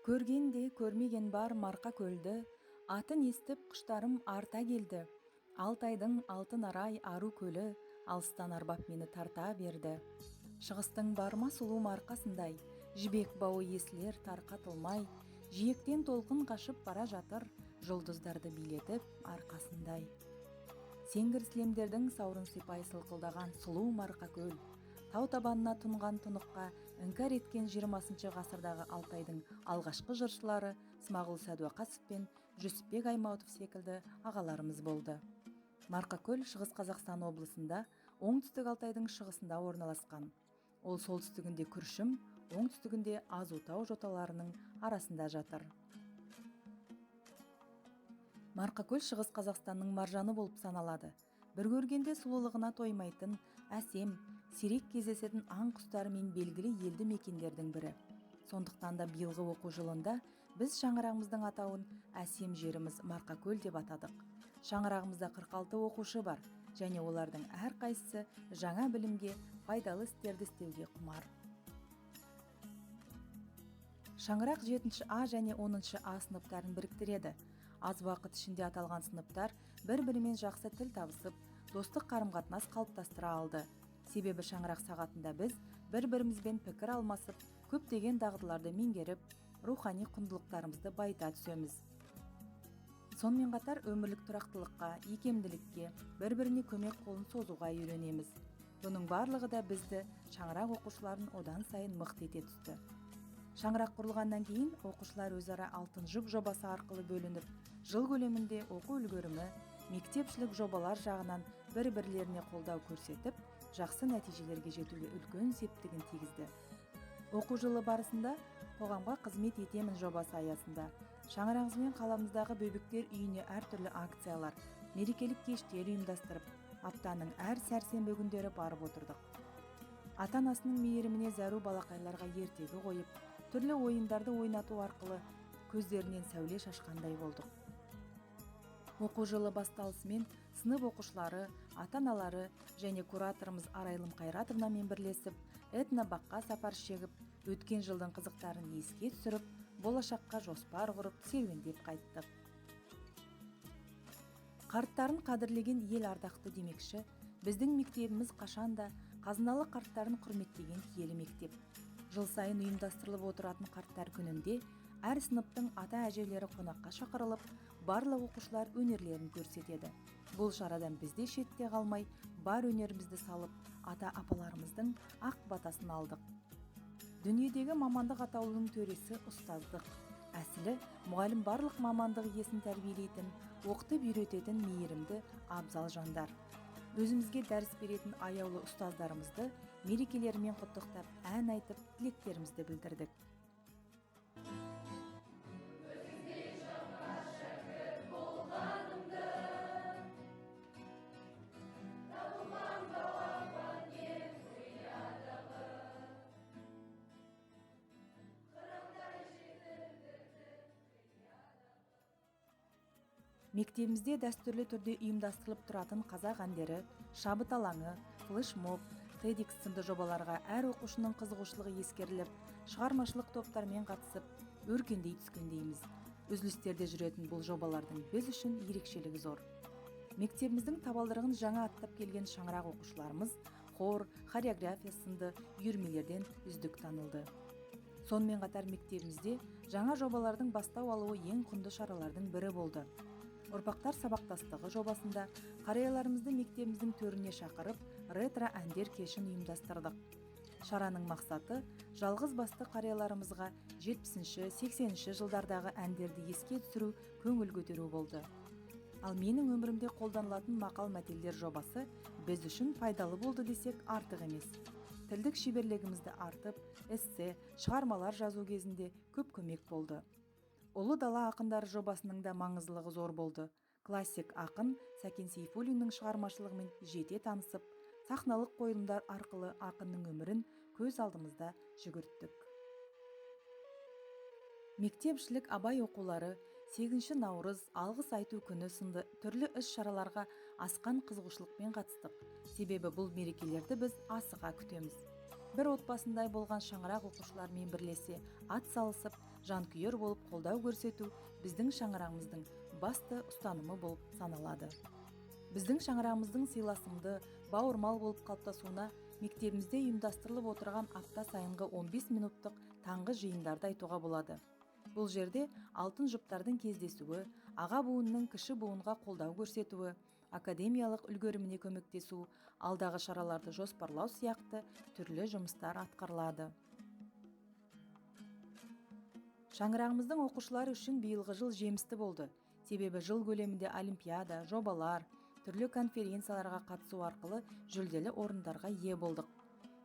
Көрген де көрмеген бар Марқакөлді, атын естіп құштарым арта келді. Алтайдың алтын арай ару көлі алыстан арбап мені тарта берді. Шығыстың барма сұлу марқасындай, жібек бауы есілер тарқатылмай, жиектен толқын қашып бара жатыр, жұлдыздарды билетіп арқасындай. Сеңгір сілемдердің саурын сипай сылқылдаған сұлу Марқакөл, тау табанына тұнған тұныққа іңкәр еткен 20 ғасырдағы Алтайдың алғашқы жыршылары Смағұл Сәдуақасов пен Жүсіпбек Аймауытов секілді ағаларымыз болды. Марқакөл Шығыс Қазақстан облысында, оңтүстік Алтайдың шығысында орналасқан. Ол солтүстігінде Күршім, оңтүстігінде Азутау жоталарының арасында жатыр. Марқакөл Шығыс Қазақстанның маржаны болып саналады. Бір көргенде сұлулығына тоймайтын, әсем, сирек кездесетін аң құстарымен белгілі елді мекендердің бірі. Сондықтан да биылғы оқу жылында біз шаңырағымыздың атауын әсем жеріміз Марқакөл деп атадық. Шаңырағымызда 46 оқушы бар және олардың әрқайсысы жаңа білімге, пайдалы істерді істеуге құмар. Шаңырақ 7 А және 10 А сыныптарын біріктіреді. Аз уақыт ішінде аталған сыныптар бір-бірімен жақсы тіл табысып, достық қарым-қатынас қалыптастыра алды. Себебі шаңырақ сағатында біз бір-бірімізбен пікір алмасып, көптеген дағдыларды меңгеріп, рухани құндылықтарымызды байыта түсеміз. Сонымен қатар өмірлік тұрақтылыққа, икемділікке, бір-біріне көмек қолын созуға үйренеміз. Бұның барлығы да бізді, шаңырақ оқушыларын, одан сайын мықты ете түсті. Шаңырақ құрылғаннан кейін оқушылар өзара алтын жұп жобасы арқылы бөлініп, жыл көлемінде оқу үлгерімі, мектепішілік жобалар жағынан бір-бірлеріне қолдау көрсетіп, жақсы нәтижелерге жетуге үлкен септігін тигізді. Оқу жылы барысында қоғамға қызмет етемін жобасы аясында шаңырағымызбен қаламыздағы бөбектер үйіне әртүрлі акциялар, мерекелік кештер ұйымдастырып, аптаның әр сәрсенбі күндері барып отырдық. Ата-анасының мейіріміне зәру балақайларға ертегі қойып, түрлі ойындарды ойнату арқылы көздерінен сәуле шашқандай болдық. Оқу жылы басталысымен сынып оқушылары, ата-аналары және кураторымыз Арайлым Қайратовнамен бірлесіп, этнобаққа сапар шегіп, өткен жылдың қызықтарын еске түсіріп, болашаққа жоспар құрып, серуендеп қайттық. Қарттарын қадірлеген ел ардақты демекші, біздің мектебіміз қашанда қазыналы қарттарын құрметтеген киелі мектеп. Жыл сайын ұйымдастырылып отыратын қарттар күнінде әр сыныптың ата-әжелері қонаққа шақырылып, барлық оқушылар өнерлерін көрсетеді. Бұл шарадан біз де шетте қалмай, бар өнерімізді салып, ата-апаларымыздың ақ батасын алдық. Дүниедегі мамандық атаулының төресі ұстаздық. Әсілі, мұғалім барлық мамандық иесін тәрбиелейтін, оқытып үйрететін мейірімді, абзал жандар. Өзімізге дәріс беретін аяулы ұстаздарымызды мерекелерімен құттықтап, ән айтып, тілектерімізді білдірдік. Мектебімізде дәстүрлі түрде ұйымдастырылып тұратын қазақ әндері, шабыт алаңы, флешмоб, TEDx сынды жобаларға әр оқушының қызығушылығы ескеріліп, шығармашылық топтармен қатысып, өркендей түскендейміз. Үзілістерде жүретін бұл жобалардың біз үшін ерекшелігі зор. Мектебіміздің табалдырығын жаңа аттап келген шаңырақ оқушыларымыз хор, хореография сынды үйірмелерден үздік танылды. Сонымен қатар мектебімізде жаңа жобалардың бастау алуы ең құнды шаралардың бірі болды. Ұрпақтар сабақтастығы жобасында қарияларымызды мектебіміздің төріне шақырып, ретро әндер кешін ұйымдастырдық. Шараның мақсаты жалғыз басты қарияларымызға 70-ші, 80-ші жылдардағы әндерді еске түсіру, көңіл көтеру болды. Ал менің өмірімде қолданылатын мақал мәтелдер жобасы біз үшін пайдалы болды десек артық емес. Тілдік шеберлігімізді артып, эссе, шығармалар жазу кезінде көп көмек болды. Ұлы дала ақындары жобасының да маңыздылығы зор болды. Классик ақын Сәкен Сейфуллиннің шығармашылығымен жете танысып, сахналық қойылымдар арқылы ақынның өмірін көз алдымызда жүгірттік. Мектепішілік Абай оқулары, 8 наурыз, алғыс айту күні сынды түрлі іс-шараларға асқан қызығушылықпен қатыстық. Себебі бұл мерекелерді біз асыға күтеміз. Бір отбасындай болған шаңырақ оқушылармен бірлесе ат салысып, Жанкүйер болып қолдау көрсету біздің шаңырағымыздың басты ұстанымы болып саналады. Біздің шаңырағымыздың сыйласымды, бауырмал болып қалыптасуына мектебімізде ұйымдастырылып отырған апта сайынғы 15 минуттық таңғы жиындарды айтуға болады. Бұл жерде алтын жұптардың кездесуі, аға буынның кіші буынға қолдау көрсетуі, академиялық үлгеріміне көмектесу, алдағы шараларды жоспарлау сияқты түрлі жұмыстар атқарылады. Шаңырағымыздың оқушылары үшін биылғы жыл жемісті болды. Себебі жыл көлемінде олимпиада, жобалар, түрлі конференцияларға қатысу арқылы жүлделі орындарға ие болдық.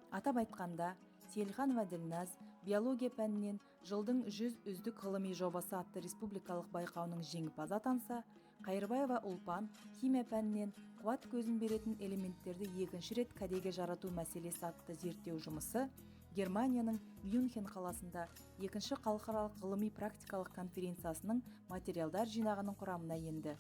Атап айтқанда, Сейілханова Ділназ биология пәнінен жылдың 100 үздік ғылыми жобасы атты республикалық байқауының жеңімпазы атанса, Қайырбаева Ұлпан химия пәнінен қуат көзін беретін элементтерді екінші рет кәдеге жарату мәселесі атты зерттеу жұмысы Германияның Мюнхен қаласында екінші халықаралық ғылыми практикалық конференциясының материалдар жинағының құрамына енді.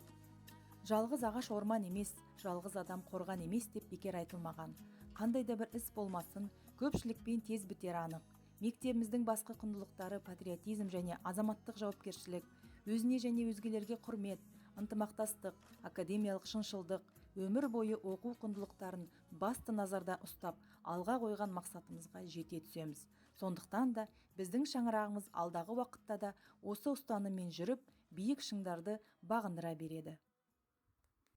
Жалғыз ағаш орман емес, жалғыз адам қорған емес деп бекер айтылмаған. Қандай да бір іс болмасын, көпшілікпен тез бітері анық. Мектебіміздің басқы құндылықтары патриотизм және азаматтық жауапкершілік, өзіне және өзгелерге құрмет, ынтымақтастық, академиялық шыншылдық, өмір бойы оқу құндылықтарын басты назарда ұстап, алға қойған мақсатымызға жете түсеміз. Сондықтан да біздің шаңырағымыз алдағы уақытта да осы ұстаныммен жүріп, биік шыңдарды бағындыра береді.